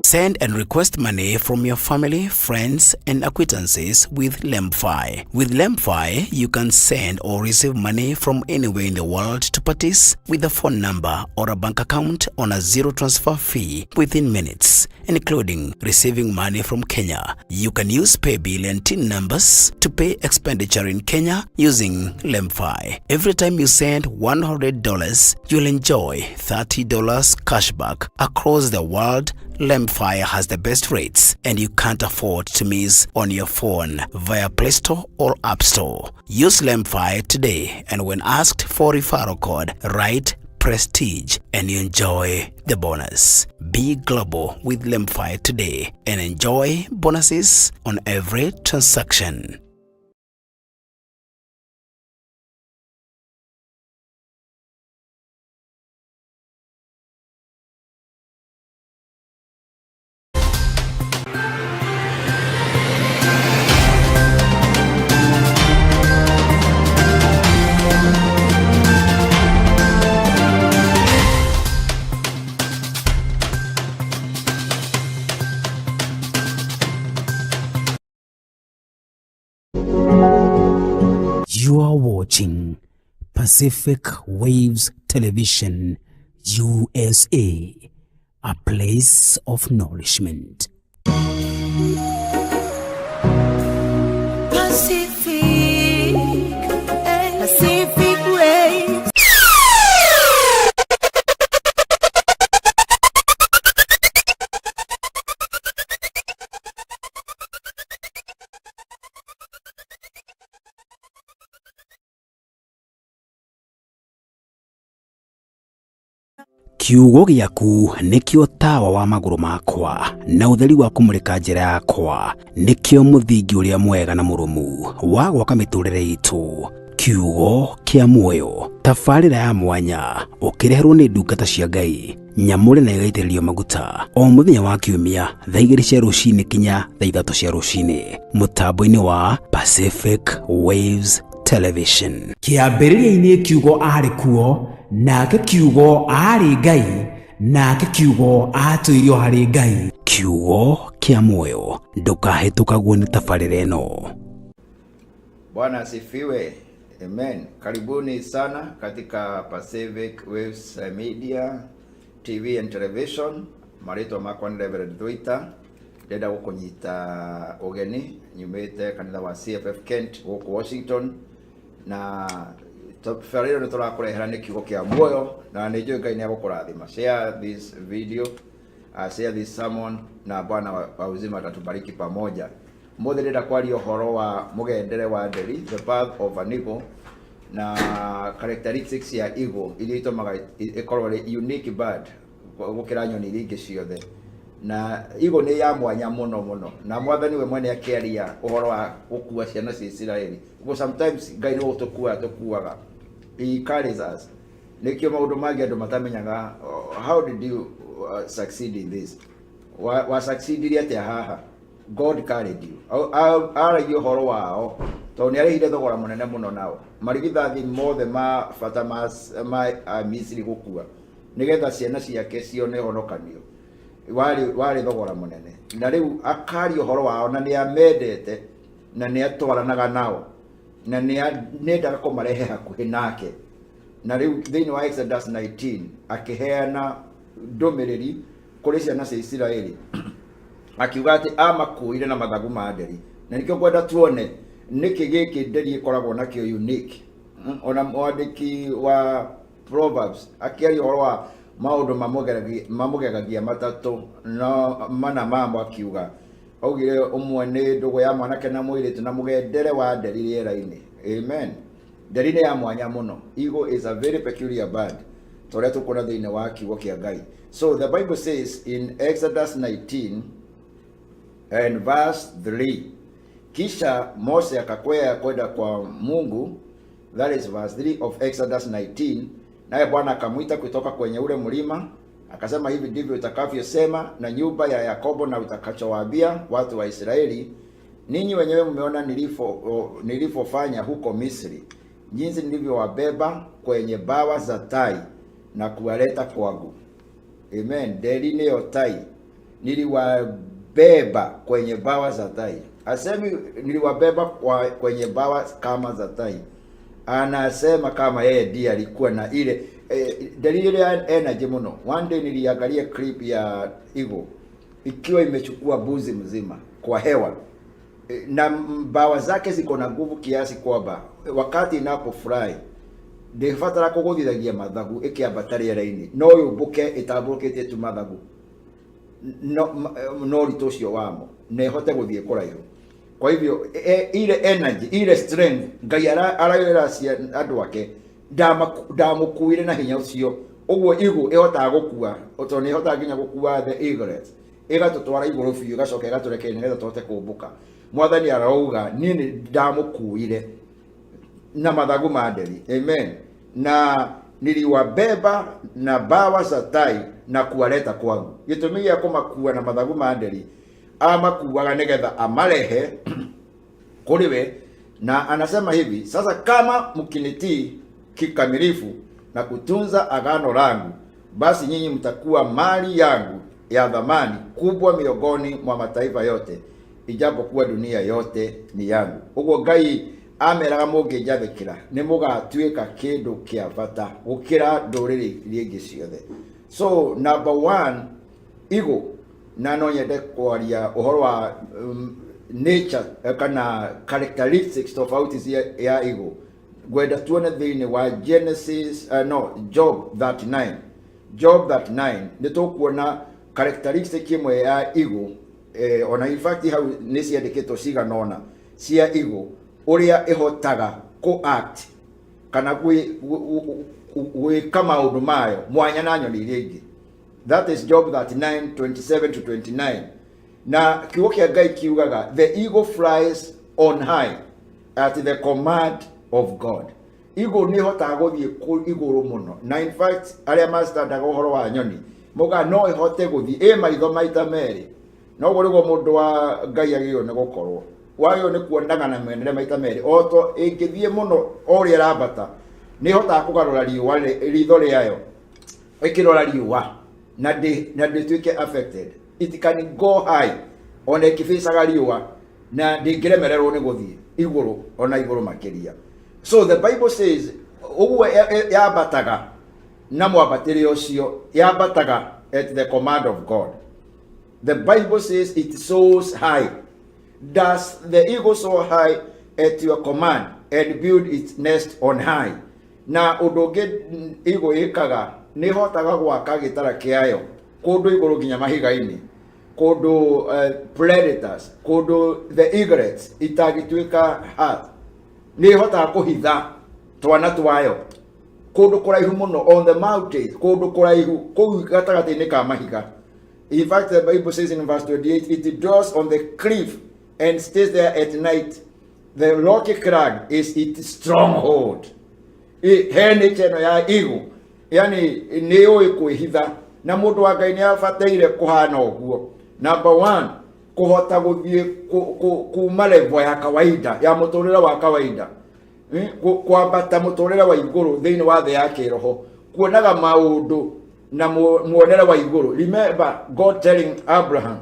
Send and request money from your family, friends, and acquaintances with LemFi. With LemFi, you can send or receive money from anywhere in the world to parties with a phone number or a bank account on a zero transfer fee within minutes, including receiving money from Kenya. You can use paybill and TIN numbers to pay expenditure in Kenya using LemFi. Every time you send $100, you'll enjoy $30 cashback across the world. LemFi has the best rates and you can't afford to miss on your phone via Play Store or App Store. Use LemFi today, and when asked for referral code, write Prestige and you enjoy the bonus. Be global with LemFi today and enjoy bonuses on every transaction. You are watching Pacific Waves Television, USA, a place of nourishment. Pacific, Pacific Waves. Kiugo gĩaku nĩkĩo tawa wa magũrũ makwa na ũtheri wa kũmũrĩka njĩra yakwa, nĩkĩo mũthingi ũrĩa mwega na mũrũmu wa gwaka mĩtũrĩre itũ. Kiugo kĩa muoyo, tabarĩra ya mwanya ũkĩreherwo nĩ ndungata cia Ngai nyamũre na ĩgaitĩrĩrio maguta o mũthenya wa kiumia thaa 2 cia rũcinĩ kinya thaa 3 cia rũcinĩ mũtambo-inĩ wa Pacific Waves Television. Kĩambĩrĩria-inĩ kiugo arĩ kuo, nake kiugo aarĩ Ngai, nake kiugo aatũirio harĩ Ngai. Kiugo kĩa muoyo, ndũkahĩtũkagwo nĩ tabarĩra ĩno. Bwana asifiwe. Amen. Karibuni sana katika Pacific Waves Media TV and Television. Marĩtwa makwa nĩ Reverend Thuita. Ndĩrenda gũkũnyita ũgeni nyumĩte kanitha wa CFF Kent gũkũ Washington, na tabarĩra ĩno tũrakũrehera nĩ kiugo kĩa muoyo, na nĩ njũĩ Ngai nĩ egũkũrathima. Share this video, share this sermon, na Bwana wa uzima atatubariki pamoja. Mũthĩ ndĩrenda kwaria ũhoro wa mũgendere wa nderi, the path of an eagle, na characteristics ya eagle iria itũmaga ĩkorwo ĩrĩ unique bird gũkĩra nyoni iria ingĩ ciothe. Na eagle nĩ ya mwanya mũno mũno, na Mwathani we mwene akĩaria ũhoro wa gũkua ciana cia Isiraeli. Because sometimes Ngai nĩ gũtũkua tũkuaga. He carries us. Nĩkĩo maũndũ mangĩ andũ matamenyaga, oh, how did you succeed in this? Wa succeedire atĩa haha? God carried you. Aragia ũhoro wao tondũ nĩ arĩhire thogora mũnene mũno nao. Marigithathi mothe ma bata ma Misiri gũkua nĩgetha ciana ciake cione honokanio. Warĩ thogora mũnene. Na rĩu akaria ũhoro wao, na nĩ amendete na nĩ atwaranaga nao na nĩ endaga kũmarehe hakuhĩ nake. Na rĩu thĩinĩ wa Exodus 19 akĩheana ndũmĩrĩri kũrĩ ciana cia Isiraeli, akiuga atĩ amakuire na mathagu ma nderi. Na nĩkĩo ngwenda tuone nĩkĩ gĩkĩ nderi ĩkoragwo nakĩo unique. Ona mwandĩki wa Proverbs akĩaria ũhoro wa maũndũ mamũgegagia matatũ no mana mamo, akiuga augire ũmwe nĩ ndũgũ ya mwanake na mũirĩtu na mũgendere wa nderi rĩera-inĩ. Amen. Nderi nĩ ya mwanya mũno. Eagle is a very peculiar bird, ta ũrĩa tũkuona thĩinĩ wa kiugo kĩa Ngai. So the Bible says in Exodus 19 and verse 3, kisha Mose akakwea kwenda kwa Mungu, that is verse 3 of Exodus 19, naye Bwana akamwita kutoka kwenye ule mlima, akasema, hivi ndivyo utakavyosema na nyumba ya Yakobo na utakachowaambia watu wa Israeli, ninyi wenyewe mmeona nilivyofanya huko Misri, jinsi nilivyowabeba kwenye bawa za tai na kuwaleta kwangu. Amen. Nderi nĩyo tai. Niliwabeba kwenye bawa za tai. Asemi niliwabeba kwenye bawa kama za tai, anasema kama yeye ndiye alikuwa na ile dalili ile ya energy muno. One day niliangalia clip ya eagle ikiwa imechukua mbuzi mzima kwa hewa, na mbawa zake ziko na nguvu kiasi kwamba wakati inapofurahi ndĩbatara kũgũthithagia mathagu ĩkĩambata rĩera-inĩ, no yũmbũke ĩtambũrũkĩtie tu mathagu no ũritũ ũcio wamo na ĩhote gũthiĩ kũraihu. Kwa hivyo ile energy, ile strength Ngai arayũra andũ ake, ndamũkuire na hinya ũcio. Ũguo eagle ĩhotaga gũkua, tondũ nĩ ĩhotaga nginya gũkua the eaglet, ĩgatũtwara igũrũ biũ, ĩgacoka ĩgatũrekereria nĩgetha tũhote kũmbũka. Mwathani arauga, niĩ nĩ ndamũkuire na mathagu ma nderi. Amen. Na niliwabeba na bawa za tai na kuwaleta kwangu. Gĩtũmi gĩa kũmakua na mathagu ma nderi, amakuaga nĩgetha amarehe kũrĩ we. Na anasema hivi sasa, kama mkinitii kikamilifu na kutunza agano langu, basi nyinyi mtakuwa mali yangu ya dhamani kubwa miongoni mwa mataifa yote, ijapokuwa dunia yote ni yangu. Ũguo Ngai ameraga, mũngĩnjathĩkĩra nĩ mũgatuĩka kĩndũ kĩa bata gũkĩra ndũrĩrĩ iria ingĩ ciothe. So number one, eagle. Na no nyende kwaria ũhoro wa nature kana characteristics tofauti cia ya eagle. Ngwenda tuone thĩinĩ wa Genesis, no, Job 39. Job 39 nĩ tũkuona characteristic ĩmwe ya eagle, ona in fact hau nĩ ciandĩkĩtwo cigana ũna cia eagle, ũrĩa ĩhotaga kũ act kana gwĩka maũndũ mayo mwanya na nyoni iria ingĩ. That is Job 39 27 to 29. Na kiugo kĩa Ngai kiugaga, "The eagle flies on high at the command of God." Eagle nĩ ĩhotaga gũthiĩ igũrũ mũno, na in fact arĩa mastandaga ũhoro wa nyoni maugaga no ĩhote gũthiĩ ĩ maitho maita merĩ. Noguo nĩguo mũndũ wa Ngai agĩrĩirwo nĩ gũkorwo, wagĩrĩirwo nĩ kuonaga na mĩonere maita merĩ. O to ĩngĩthiĩ mũno, o ũrĩa ĩrambata nĩ ĩhotaga kũgarũra riũa ritho rĩayo ĩkĩrora riũa na ndĩtuĩke affected. It can go high ona ĩkĩbĩcaga riũa na ndĩngĩremererwo nĩ gũthiĩ igũrũ ona igũrũ makĩria. So the Bible says ũguo yambataga na mwambatĩre ũcio, yambataga at the command of God. The Bible says it soars high. Does the eagle soar high at your command and build its nest on high? Na ũndũ ũngĩ eagle ĩkaga, nĩ ĩhotaga gwaka gĩtara kĩayo kũndũ igũrũ nginya mahiga-inĩ, kũndũ predators, kũndũ the eaglets itangĩtuĩka hurt. Nĩ ĩhotaga kũhitha twana twayo kũndũ kũraihu mũno, on the mountains, kũndũ kũraihu kũu gatagatĩ-inĩ ka mahiga. In fact, the Bible says in verse 28, it dwells on the cliff and stays there at night. The rocky crag is its stronghold. He nature ĩno ya eagle, yani nĩ yũĩ kwĩhitha, na mũndũ wa Ngai nĩ abataire kũhana ũguo. Number one, kũhota gũthiĩ kuma level ya kawaida ya mũtũrĩre wa kawaida, kwambata mũtũrĩre wa igũrũ thĩinĩ wa thĩ ya kĩroho, kuonaga maũndũ na muonere wa igũrũ. Remember God telling Abraham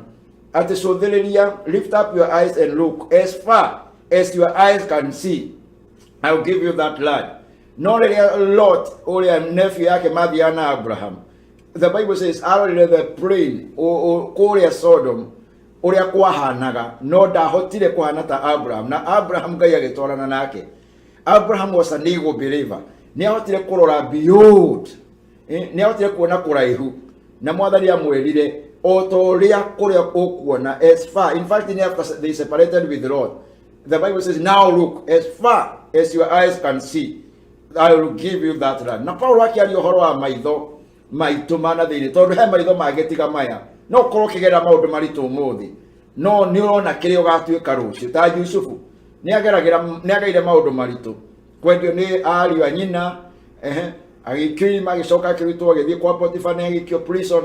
atĩ, cũthĩrĩria, lift up your eyes and look as far as your eyes can see, I will give you that land. No rĩrĩa Lot ũrĩa nephew yake mathiaga na Abraham, the Bible says arorire the plain kũrĩa Sodom ũrĩa kwahanaga, no ndahotire kũhana ta Abraham. Na Abraham Ngai agĩtwarana nake. Abraham was an eagle believer. Nĩ ahotire kũrora beyond, nĩ ahotire kuona kũraihu, na Mwathani amwĩrire o ta ũrĩa kũrĩa ũkuona as far. In fact, after they separated with Lot, the Bible says, "Now look as far as your eyes can see, I will give you that land." Na Paulo akĩaria ũhoro wa maitho maitũ mana thĩinĩ, tondũ he maitho mangĩ tiga maya, no ũkorwo ũkĩgerera maũndũ maritũ ũmũthĩ, no nĩ ũrona kĩrĩa ũgatuĩka rũciũ. Ta Jusufu nĩ ageragĩra, nĩ ageire maũndũ maritũ, kwendio nĩ ariũ a nyina, ehe, agĩikio irima, agĩcoka akĩrutwo, agĩthiĩ kwa Potifa, nĩ agĩikio prison,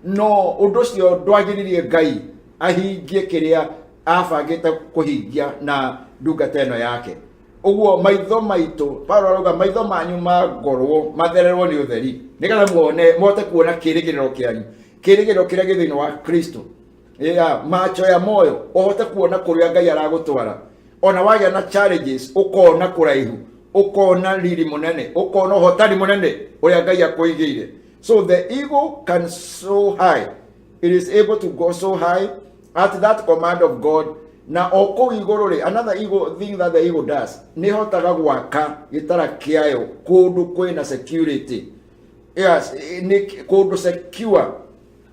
no ũndũ ũcio ndwagiririe Ngai ahingie kĩrĩa abangĩte kũhingia na ndungata ĩno yake. Ũguo maitho maitũ, Paulo arauga, maitho manyu mangorwo mathererwo nĩ ũtheri, nĩgetha muone, muhote kuona kĩrĩgĩrĩro kĩanyu, kĩrĩgĩrĩro kĩrĩa gĩ thĩinĩ wa Kristo. Ya macho ya moyo, ũhote kuona kũrĩa Ngai aragũtwara. Ona wagĩa na challenges, ũkona kũraihu, ũkona riri mũnene, ũkona ũhotani mũnene ũrĩa Ngai akũigĩire. So the eagle can so high, it is able to go so high at that command of God. Na o kũu igũrũ rĩ, another eagle thing that the eagle does, nĩ ĩhotaga gwaka gĩtara kĩayo kũndũ kwĩna security. Yes, nĩ kũndũ secure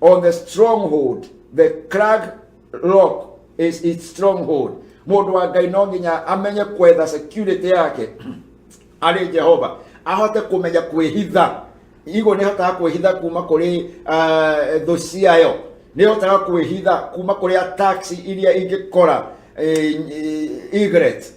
on the stronghold. The crag rock is its stronghold. Mũndũ wa Ngai no nginya amenye kwetha security yake arĩ Jehova, ahote kũmenya kwĩhitha. Igo nĩ ĩhotaga kwĩhitha kuma kũrĩ thũ ciayo, nĩ ĩhotaga kwĩhitha kuma kũrĩ attacks iria ingĩkora egret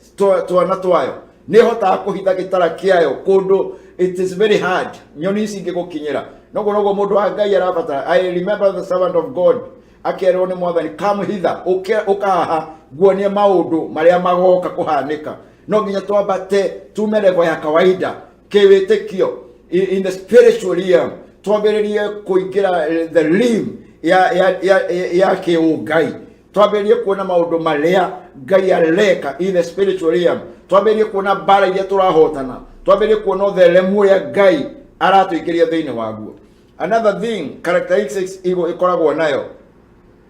twana twayo. Nĩ ĩhotaga kũhitha gĩtara kĩayo kũndũ it is very hard nyoni ici ingĩgũkinyĩra. Noguo noguo mũndũ wa Ngai arabatara. I remember the servant of God akerwo nĩ Mwathani, "Kamũhitha ũkahaha nguonie maũndũ marĩa magoka kũhanĩka." No nginya twambate tume level ya kawaida kĩwĩtĩkio in the spiritual realm, twambĩrĩrie kũingĩra the realm ya kĩũngai, twambĩrĩrie kuona maũndũ marĩa Ngai areka in the spiritual realm, twambĩrĩrie kuona mbara iria tũrahotana, twambĩrĩrie kuona ũtheremu ũrĩa Ngai aratũingĩria thĩinĩ waguo. Another thing, characteristics igo ĩkoragwo nayo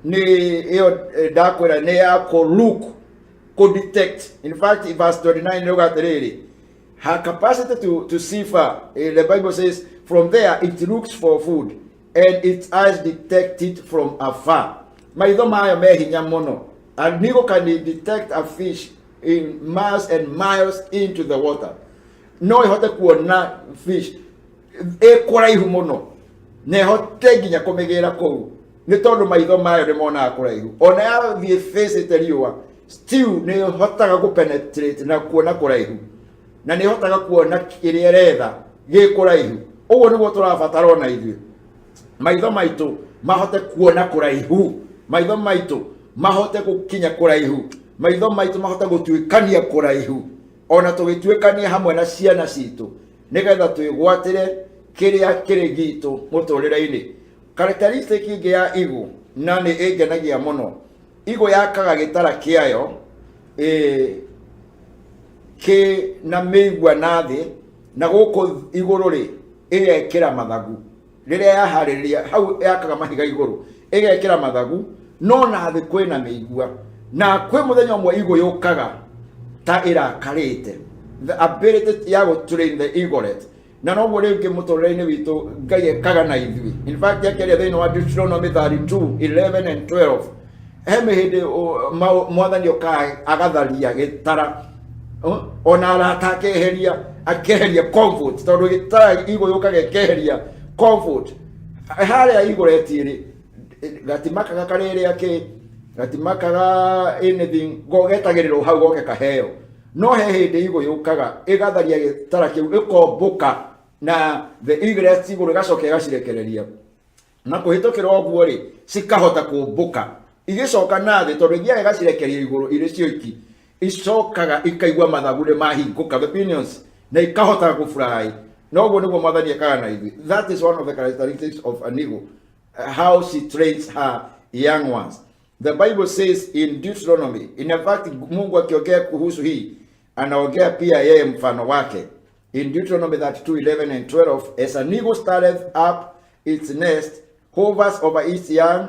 nĩ ĩyo ndakwĩra nĩ ya kũ look, kũ detect. In fact, verse 29 nĩ atĩrĩrĩ, her capacity to see far. The Bible says from there it looks for food and its eyes detect it from afar. Maitho mayo me hinya mũno. An eagle can detect a fish in miles and miles into the water. No ĩhote kuona fish ĩ kũraihu mũno na ĩhote nginya kũmĩgĩra kũu, nĩ tondũ maitho mayo nĩ monaga kũraihu. Ona yathiĩ facĩte riũa, still nĩ ĩhotaga gũpenetrate na kuona kũraihu, na nĩ ĩhotaga kuona kĩrĩa ĩretha gĩ kũraihu. Ũguo nĩguo tũrabatara ona ithuĩ, maitho maitũ mahote kuona kũraihu, maitho maitũ mahote gũkinya kũraihu, maitho maitũ mahote gũtuĩkania kũraihu, ona tũgĩtuĩkania hamwe na ciana citũ, nĩgetha twĩgwatĩre kĩrĩa kĩrĩ gitũ mũtũrĩre-inĩ. Characteristic ĩngĩ ya igu na nĩ ĩngenagia mũno, igu yakaga gĩtara kĩayo kĩ na mĩigua na thĩ, na gũkũ igũrũ rĩ ĩgekĩra mathagu. Rĩrĩa yaharĩrĩria hau, yakaga mahiga igũrũ, ĩgekĩra mathagu, no na thĩ kwĩna mĩigua. Na kwĩ mũthenya ũmwe igũ yũkaga ta ĩrakarĩte, the ability ya gũ train the eaglet. Na noguo rĩngĩ mũtũrĩre-inĩ witũ Ngai ekaga na ithuĩ. In fact, akĩaria thĩinĩ wa Deuteronomy 32 11 and 12, he mĩhĩndĩ Mwathani okaga agatharia gĩtara, ona arata akeheria, akeheria comfort, tondũ gĩtara igũ yũkaga ĩkeheria comfort harĩa igũretie rĩ, gatimakaga karĩrĩa kĩ gatimakaga anything, getagĩrĩrwo hau goke kaheo. No he hĩndĩ igũ yũkaga ĩgatharia gĩtara kĩu, ĩkombũka na the eaglets igũrũ, ĩgacoka ĩgacirekereria, na kũhĩtũkĩra ũguo rĩ, cikahota kũmbũka igĩcoka na thĩ, tondũ ithiaga ĩgacirekeria igũrũ irĩ cioiki, icokaga ikaigua mathagu nĩ mahingũka, the pinions, na ikahota gũfly. Na ũguo nĩguo Mwathani ekaga na ithuĩ. That is one of the characteristics of an eagle, how she trains her young ones. The Bible says in Deuteronomy, in fact, Mungu akiongea kuhusu hii, anaongea pia yeye mfano wake. In Deuteronomy 32:11 and 12, "As an eagle starteth up its nest, hovers over its young,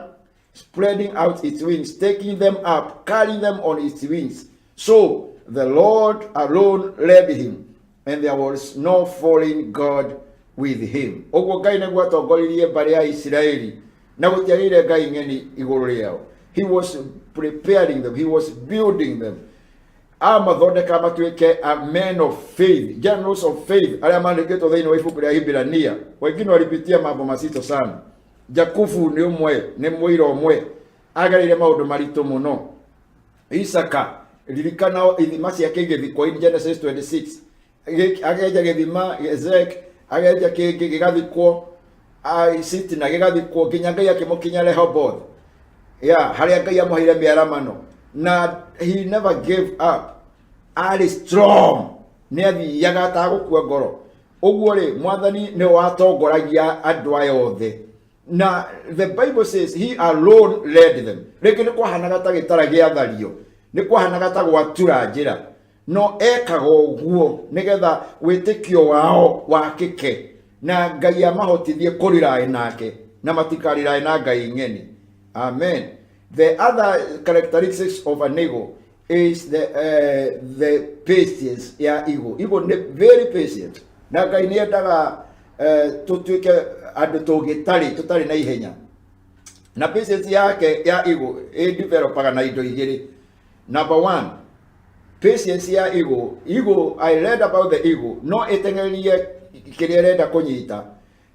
spreading out its wings, taking them up, carrying them on its wings, so the Lord alone led him, and there was no foreign God with him." Ũguo Ngai nĩguo atongoririe mbarĩ ya Isiraeli, na gũtiagĩire ngai ng'eni igũrũ rĩao. He was preparing them, he was building them, amathondeka matuĩke a men of faith, generals of faith, arĩa mandĩkĩtwo thĩinĩ wa ibuku rĩa Hibrania. Wengine walipitia mambo mazito sana. Jakubu nĩ ũmwe, nĩ mũira ũmwe agereire maũndũ maritũ mũno. Isaka, ririkana ithima ciake igĩthikwo in Genesis 26. Agenja gĩthima Ezek, agenja kĩngĩ gĩgathikwo, Sitina gĩgathikwo, nginya Ngai akĩmũkinya Rehoboth ya harĩa Ngai amũheire mĩaramano, na he never gave up, arĩ strong, nĩ athiaga atagũkua ngoro. Ũguo rĩ, Mwathani nĩ watongoragia andũ aya othe. Na the Bible says he alone led them. Rĩngĩ nĩ kwahanaga ta gĩtara gĩathario, nĩ kwahanaga ta gwatura njĩra, no ekaga ũguo nĩgetha wĩtĩkio wao wakĩke na Ngai amahotithie kũrĩraĩ nake na matikarĩraĩ na ngai ng'eni. Amen. The other characteristics of an eagle is the patience ya eagle. Eagle nĩ very patient, na Ngai nĩ endaga tũtuĩke andũ tũngĩtarĩ tũtarĩ na ihenya. Na patience yake ya eagle ĩdevelopaga na indo igĩrĩ. Number one, patience ya eagle. Eagle, I read about the eagle, no ĩteng'erie kĩrĩa ĩrenda kũnyita,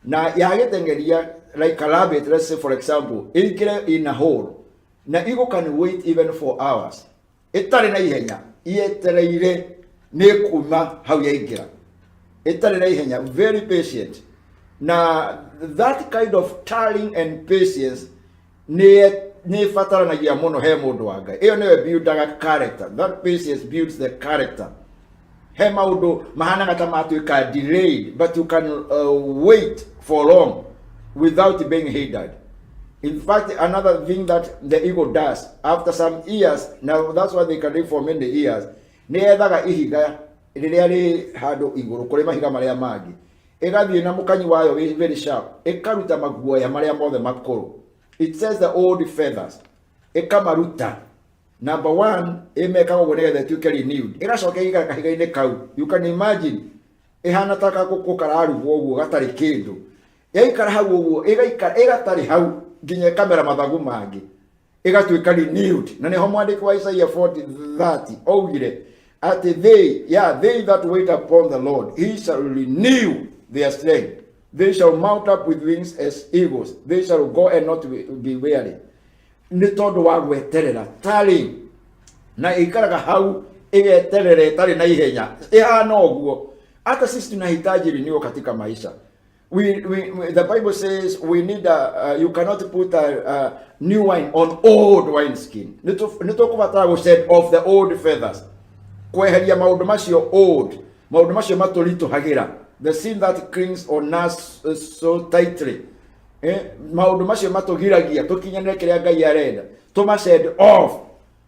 na yagĩteng'eria like a rabbit, let's say for example, ĩingĩre in a hole, na eagle can wait even for hours ĩtarĩ na ihenya, yetereire nĩ kuma hau yaingĩra, ĩtarĩ na ihenya, very patient. Na that kind of tarrying and patience nĩ ĩbataranagia mũno he mũndũ wa Ngai. Ĩyo nĩyo buildaga character. That patience builds the character. He maũndũ mahanaga ta matuĩka delayed, but you can wait for long without being hindered. In fact, another thing that the eagle does after some years, now that's why they can live for many years, nĩ yethaga ihiga rĩrĩa rĩ handũ igũrũ kũrĩ mahiga marĩa mangĩ, ĩgathiĩ na mũkanyi wayo wĩ very sharp, ĩkaruta maguoya marĩa mothe makũrũ. It says the old feathers, ĩkamaruta. Number one, ĩmekaga ũguo nĩgetha ĩtuĩke renewed. Ĩgacoka ĩgaikara kahiga-inĩ kau. You can imagine ĩhana ta gakũkũ kararugwo ũguo gatarĩ kĩndũ. Yaikara hau ũguo, ĩgaikara ĩgatarĩ hau nginya ĩkamera mathagu mangĩ, ĩgatuĩka renewed. Na nĩho mwandĩki wa Isaiah 40:30 augire atĩ they that wait upon the Lord, he shall renew their strength. They shall mount up with wings as eagles. They shall go and not be weary. Nĩ tondũ wa gweterera, tarĩ na ĩikaraga hau ĩgeterera ĩtarĩ na ihenya, ĩhana ũguo. Hata sisi tunahitaji renewal katika maisha. We, the Bible says we need a, you cannot put a new wine on old wine skin. Nĩ tũkũbatara gũ shed off the old feathers, kweheria maũndũ macio old, maũndũ macio matũritũhagĩra, the sin that clings on us so tightly, maũndũ macio matũgiragia tũkinyanĩre kĩrĩa Ngai arenda, tũma shed off.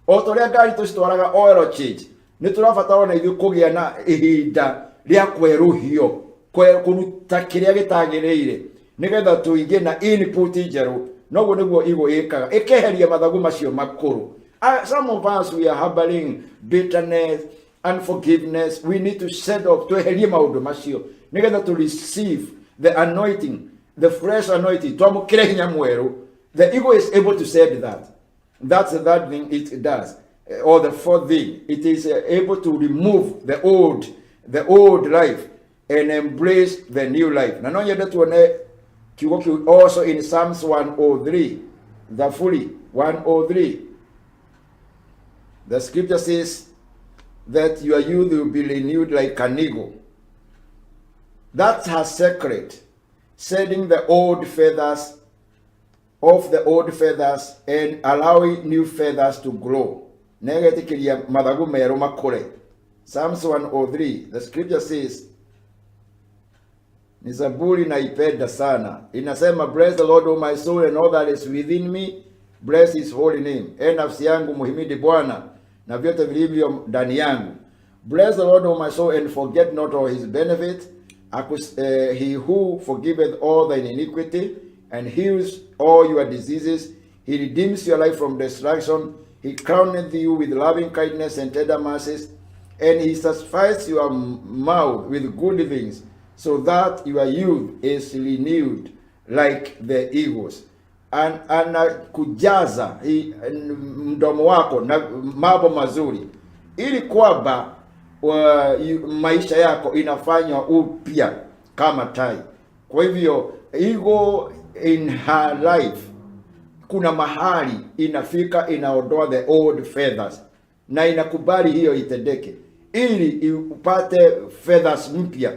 O ta ũrĩa ngari tũcitwaraga oil change, nĩ tũrabatara ona ithuĩ kũgĩa na ihinda rĩa kwerũhio, kũruta kĩrĩa gĩtagĩrĩire nĩgetha tũigĩ na input njerũ. Noguo nĩguo eagle ĩkaga, ĩkeheria mathagu macio makũrũ. Some of us, we are harboring bitterness, unforgiveness. We need to shed off, tweherie maũndũ macio nĩgetha to receive the anointing, the fresh anointing, twamũkĩre hinya mwerũ. The eagle is able to shed that. That's the third thing it does. Or the fourth thing, it is able to remove the old life and embrace the new life. Na no nyende tuone kiugo kiu also in Psalms 103, Thaburi 103. The scripture says that your youth will be renewed like an eagle. That's her secret, shedding the old feathers off, the old feathers, and allowing new feathers to grow. Na ĩgetĩkĩria mathagu merũ makũre. Psalms 103, the scripture says, ni Zaburi naipenda sana. Inasema, "Bless the Lord, O my soul, and all that is within me, bless his holy name." E nafsi yangu, muhimidi Bwana, na vyote vilivyo ndani yangu. "Bless the Lord, O my soul, and forget not all his benefits. He who forgiveth all thine iniquity and heals all your diseases. He redeems your life from destruction. He crowneth you with loving kindness and tender mercies, and he satisfies your mouth with good things, so that your youth is renewed like the eagles." Anakujaza mdomo wako na mambo mazuri ili kwamba maisha yako inafanywa upya kama tai. Kwa hivyo eagle in her life, kuna mahali inafika inaondoa the old feathers na inakubali hiyo itendeke ili upate feathers mpya,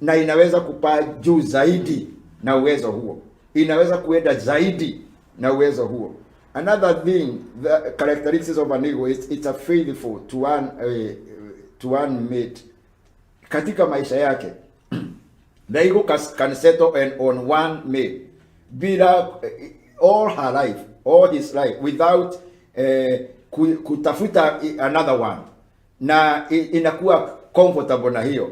na inaweza kupaa juu zaidi na uwezo huo, inaweza kuenda zaidi na uwezo huo. Another thing, the characteristics of an eagle is it's a faithful to one mate. Katika maisha yake, the eagle can settle on one mate. Bila all her life, all his life without kutafuta another one, na inakuwa comfortable na hiyo.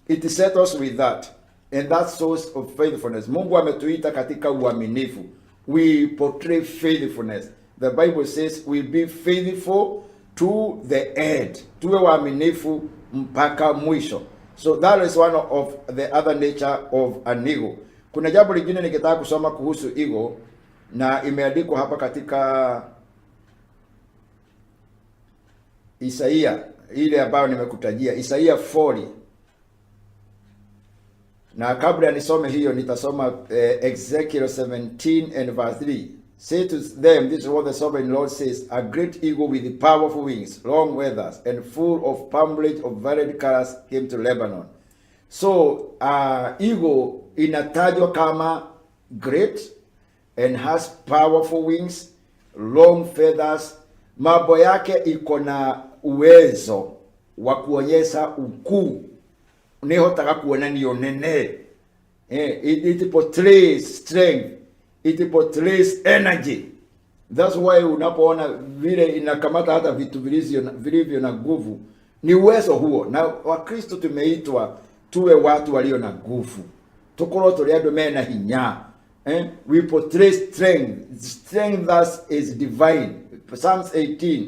It settles with that, and that source of faithfulness. Mungu ametuita katika uaminifu. We portray faithfulness. The Bible says we be faithful to the end, tuwe waaminifu mpaka mwisho. So that is one of the other nature of an eagle. Kuna jambo lingine nikitaka kusoma kuhusu eagle, na imeandikwa hapa katika Isaia ile ambayo nimekutajia, Isaia 40. Na kabla nisome hiyo nitasoma Ezekiel 17 and verse 3. Say to them, this is what the sovereign Lord says, a great eagle with powerful wings, long feathers, and full of plumage of varied colors came to Lebanon. So eagle inatajwa kama great and has powerful wings, long feathers. Mambo yake iko na uwezo wa kuonyesha ukuu, nihotaga kuonania unene. It portrays strength, it portrays energy. That's why unapoona vile inakamata hata vitu vilivyo na nguvu, ni uwezo huo. Na Wakristo tumeitwa tuwe watu walio na nguvu, tukorwo tũrĩ andũ mena hinya. We portray strength. Strength thus is divine. Psalms 18,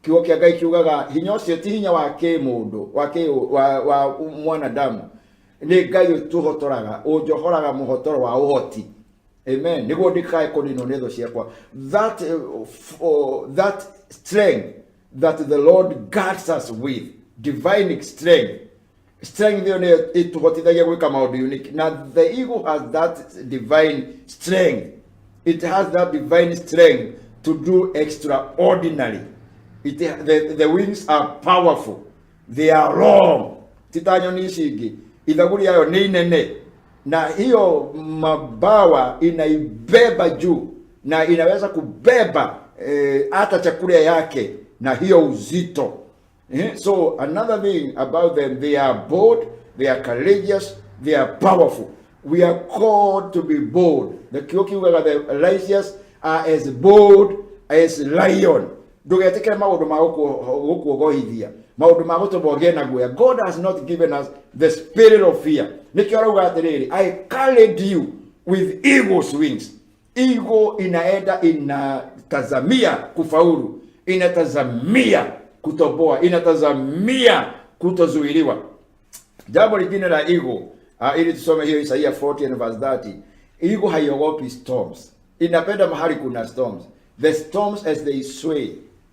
kiugo kĩa Ngai kiugaga hinya ũcio ti hinya wa kĩmũndũ, wa kĩ wa mwanadamu, nĩ Ngai ũtũhotoraga, ũnjohoraga mũhotoro wa ũhoti. Amen. Nĩguo ndikae kũninwo nĩ thũ ciakwa. That strength that the Lord guards us with, divine strength, strength ĩyo nĩyo ĩtũhotithagia gwĩka maũndũ unique. Na the eagle has that divine strength. It has that divine strength to do extraordinary. The wings are powerful, they are long. Ti ta nyoni ici ingĩ, ithagu rĩayo nĩ inene, na hiyo mabawa inaibeba juu na inaweza kubeba hata chakula yake na hiyo uzito. So another thing about them, they are bold, they are courageous, they are powerful. We are called to be bold. The kiugo kiugaga the righteous are as bold as lion. Ndũgetĩkĩre maũndũ ma gũkuogohithia, maũndũ ma gũtũma ũgĩe na guoya. God has not given us the spirit of fear. Nĩkĩo arauga atĩrĩrĩ, I carried you with eagle's wings. Eagle inaenda inatazamia kufaulu, inatazamia kutoboa, inatazamia kutozuiliwa. Jambo lingine la eagle, ili tusome hiyo Isaia 40 and verse 30. Eagle haiogopi storms. Inapenda mahali kuna storms. The storms as they sway,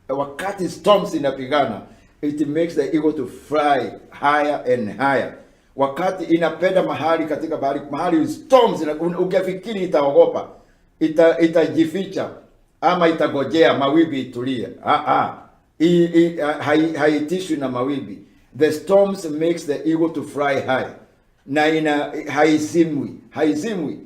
wakati storms inapigana, it makes the eagle to fly higher and higher. Wakati inapenda mahali katika bahari, mahali storms ukifikiri itaogopa, itajificha ama itagojea mawimbi itulie. Haitishwi na mawimbi. The storms makes the eagle to fly high. Na ina haizimwi, haizimwi,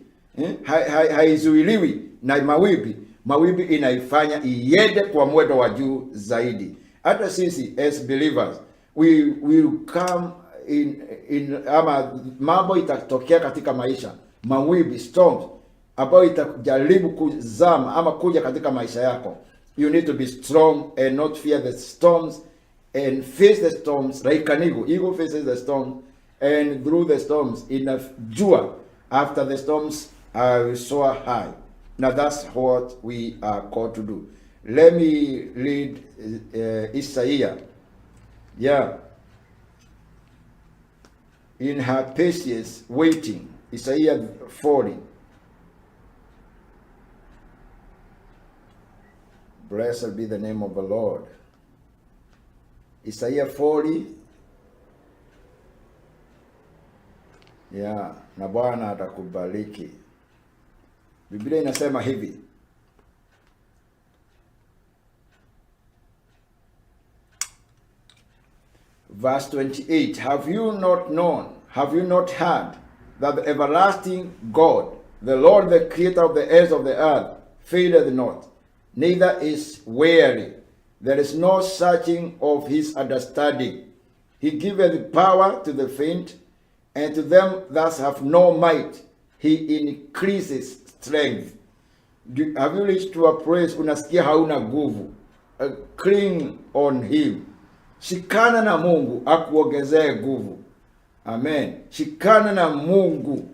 haizuiliwi na mawimbi. Mawimbi inaifanya iende kwa mwendo wa juu zaidi. Hata sisi as believers, we will come in ama mambo itatokea katika maisha, mawimbi, storms ambayo itajaribu kuzama ama kuja katika maisha yako. You need to be strong and not fear the storms and face the storms like an eagle. Eagle faces the storm, and through the storms inajua after the storms I will soar high. Now that's what we are called to do. Let me read Isaiah. Yeah. In her patience waiting, Isaiah 40. Blessed be the name of the Lord. Isaiah 40. Yeah, na Bwana atakubariki. Biblia inasema hivi. Verse 28, have you not known, have you not heard that the everlasting God, the Lord, the creator of the ends of the earth, faileth not, neither is weary. There is no searching of his understanding. He giveth power to the faint, and to them that have no might, he increases strength. Have you reached to a place unasikia hauna nguvu? Cling on him. Shikana na Mungu akuongezee nguvu. Amen. Shikana na Mungu.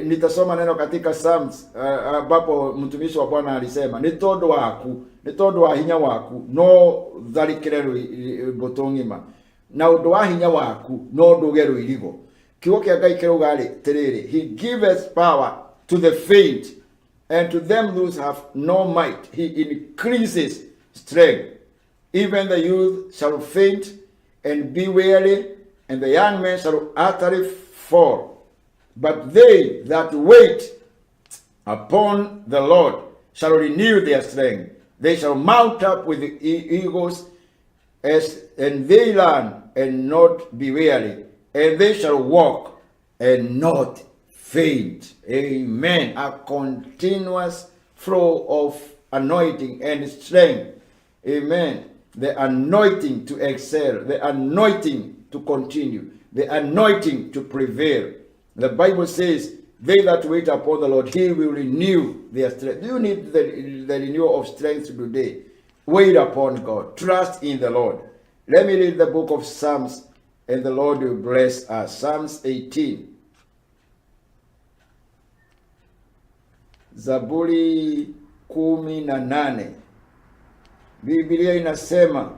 Nitasoma neno katika Psalms ambapo mtumishi wa Bwana alisema ni tondu waku, ni tondu wa hinya waku no tharikire mbũtũ ng'ima, na undu wa hinya waku no nduge rũirigo. Kiugo kĩa Ngai kĩrauga atĩrĩrĩ, he giveth power to the faint, and to them those have no might he increases strength. Even the youth shall faint and be weary, and the young men shall utterly fall. But they that wait upon the Lord shall renew their strength. They shall mount up with the eagles, and they run and not be weary, and they shall walk and not faint. Amen. A continuous flow of anointing and strength. Amen. The anointing to excel, the anointing to continue, the anointing to prevail. The Bible says, they that wait upon the Lord, he will renew their strength. Do you need the renewal of strength today? Wait upon God. Trust in the Lord. Let me read the book of Psalms, and the Lord will bless us. Psalms 18. Zaburi 18. Biblia inasema,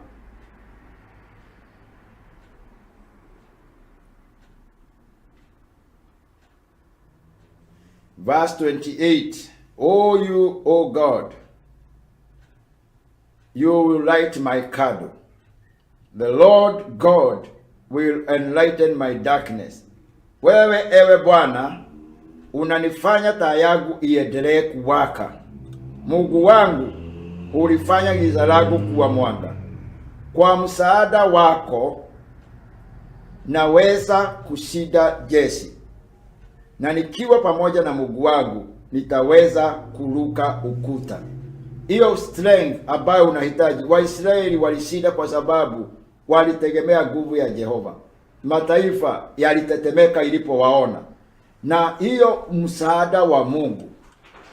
verse 28, O you, O God, you will light my candle. The Lord God will enlighten my darkness. Wewe ewe Bwana unanifanya taa yangu iendelee kuwaka. Mungu wangu ulifanya giza langu kuwa mwanga. Kwa msaada wako naweza kushinda jeshi, na nikiwa pamoja na Mungu wangu nitaweza kuruka ukuta. Hiyo strength ambayo unahitaji. Waisraeli walishinda kwa sababu walitegemea nguvu ya Jehova. Mataifa yalitetemeka ilipowaona. Na hiyo msaada wa Mungu,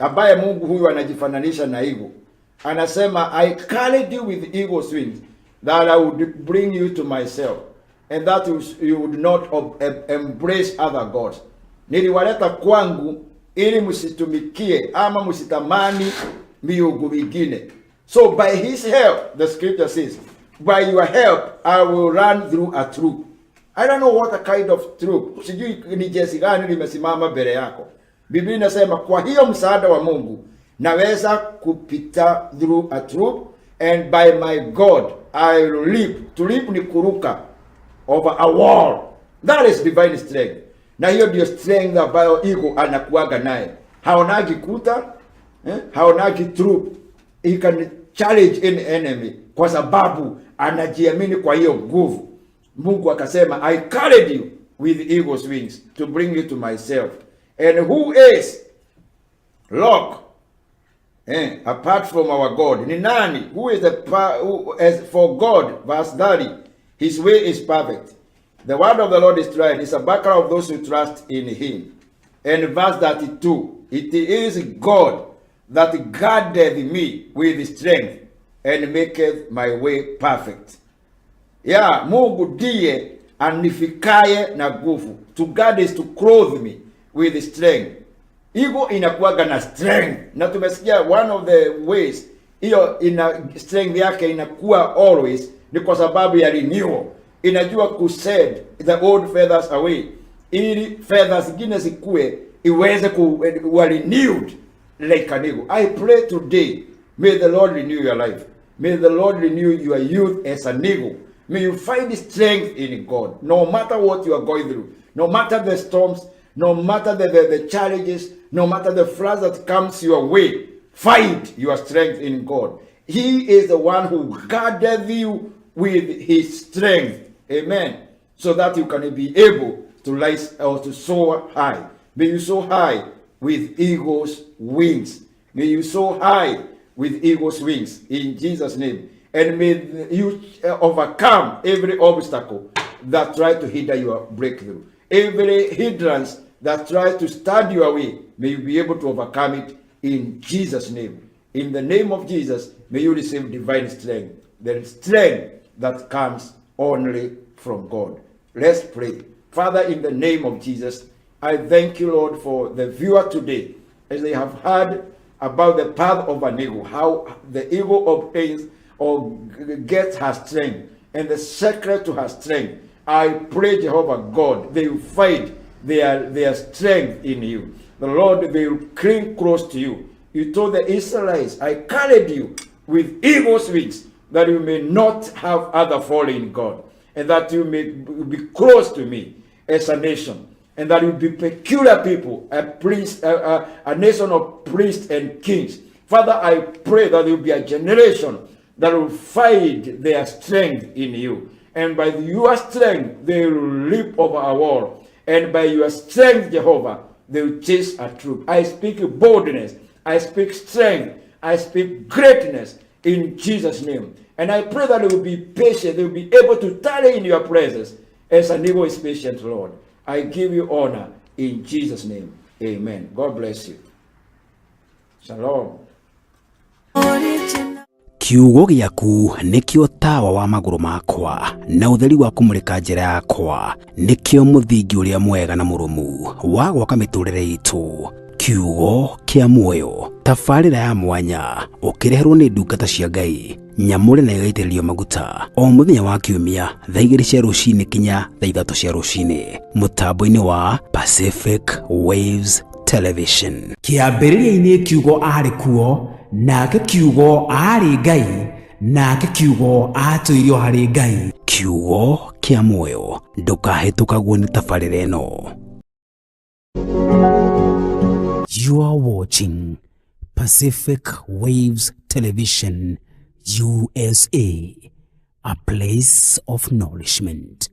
ambaye Mungu huyu anajifananisha na eagle, anasema I carried you with eagle's wings that I would bring you to myself, and that you would not embrace other gods. Niliwaleta kwangu ili msitumikie ama msitamani miungu mingine. So by his help, the scripture says, by your help I will run through a troop. I don't know what a kind of troop. Sijui ni jeshi gani limesimama mbele yako. Biblia inasema kwa hiyo msaada wa Mungu naweza kupita through a troop, and by my God I will leap. To leap ni kuruka over a wall. That is divine strength. Na hiyo ndio strength ambayo ego anakuaga naye. Haonagi kuta, haonagi troop. He can challenge any enemy kwa sababu anajiamini kwa hiyo nguvu. Mungu akasema I carried you with eagle's wings to bring you to myself. And who is rock? Apart from our God. Ni nani? Who is the who, as for God, verse 30, his way is perfect. The word of the Lord is tried. It's a buckler of those who trust in him. And verse 32, it is God that guardeth me with strength and maketh my way perfect. Yeah, Mungu ndiye anifikaye na nguvu. To guard is to clothe me with strength. Ego inakuwaga na strength. Na tumesikia one of the ways hiyo ina strength yake inakuwa always ni kwa sababu ya renewal. Inajua ku send the old feathers away ili feathers zingine zikue iweze kuwa renewed like an eagle. I pray today, may the Lord renew your life. May the Lord renew your youth as an eagle. May you find strength in God, no matter what you are going through, no matter the storms, no matter the challenges, no matter the floods that comes your way. Find your strength in God. He is the one who guarded you with his strength. Amen. So that you can be able to rise or to soar high. May you soar high with eagle's wings. May you soar high with eagle's wings in Jesus' name. And may you overcome every obstacle that try to hinder your breakthrough. Every hindrance that tries to stand your way, may you be able to overcome it in Jesus' name. In the name of Jesus, may you receive divine strength, the strength that comes only from God. Let's pray. Father, in the name of Jesus, I thank you, Lord, for the viewer today, as they have heard about the path of an eagle, how the eagle obtains or gets her strength, and the secret to her strength. I pray, Jehovah God, they will find their strength in you. The Lord, they will cling close to you. You told the Israelites, I carried you with eagle's wings, that you may not have other foreign God, and that you may be close to me as a nation, and that you be peculiar people, a priest, a nation of priests and kings. Father, I pray that there will be a generation that will find their strength in you. And by your strength, they will leap over a wall. And by your strength, Jehovah, they will chase a troop. I speak boldness. I speak strength. I speak greatness in Jesus' name. And I pray that they will be patient. They will be able to tarry in your presence as an eagle is patient, Lord. I give you honor in Jesus' name. Amen. God bless you. Shalom. Original. Kiugo gĩaku nĩkĩo tawa wa magũrũ makwa na ũtheri wa kũmũrĩka njĩra yakwa, nĩkĩo mũthingi ũrĩa mwega na mũrũmu wa gwaka mĩtũrĩre itũ. Kiugo kĩa muoyo, tabarĩra ya mwanya ũkĩreherwo nĩ ndungata cia Ngai nyamũre na ĩgaitĩrĩrio maguta o mũthenya wa kiumia thaa 2 cia rũcinĩ kinya thaa 3 cia rũcinĩ mũtambo-inĩ wa Pacific Waves Television. Kĩambĩrĩria-inĩ kiugo arĩ kuo, nake kiugo aarĩ Ngai, nake kiugo aatũirio harĩ Ngai. Kiugo kĩa muoyo, ndũkahĩtũkagwo nĩ tabarĩra ĩno. You are watching Pacific Waves Television, USA, a place of nourishment.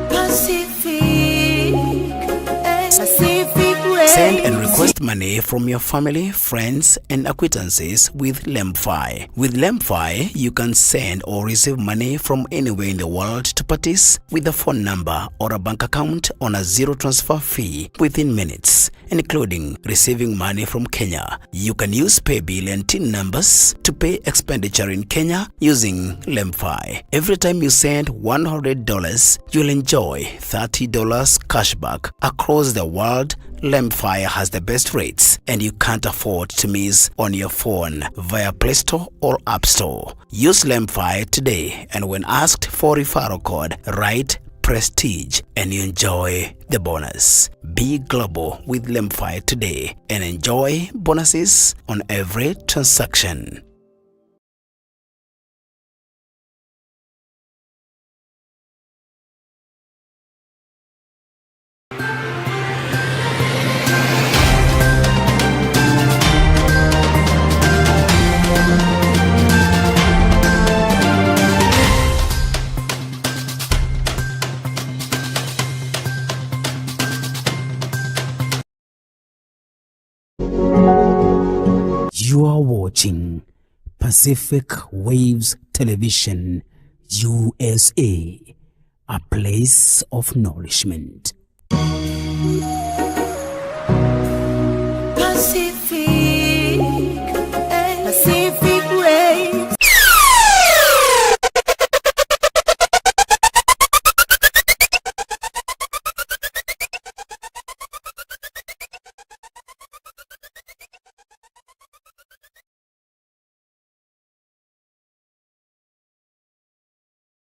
Pacific, Pacific Waves. Send and request money from your family, friends, and acquaintances with Lemfi. With Lemfi, you can send or receive money from anywhere in the world to parties with a phone number or a bank account on a zero transfer fee within minutes, including receiving money from Kenya. You can use paybill and TIN numbers to pay expenditure in Kenya using Lemfi. Every time you send $100, you'll enjoy $30 cashback across the world. Lemfi has the best rates and you can't afford to miss on your phone via Play Store or App Store. Use Lemfi today, and when asked for referral code, write Prestige and you enjoy the bonus. Be global with Lemfi today and enjoy bonuses on every transaction. You are watching Pacific Waves Television, USA, a place of nourishment.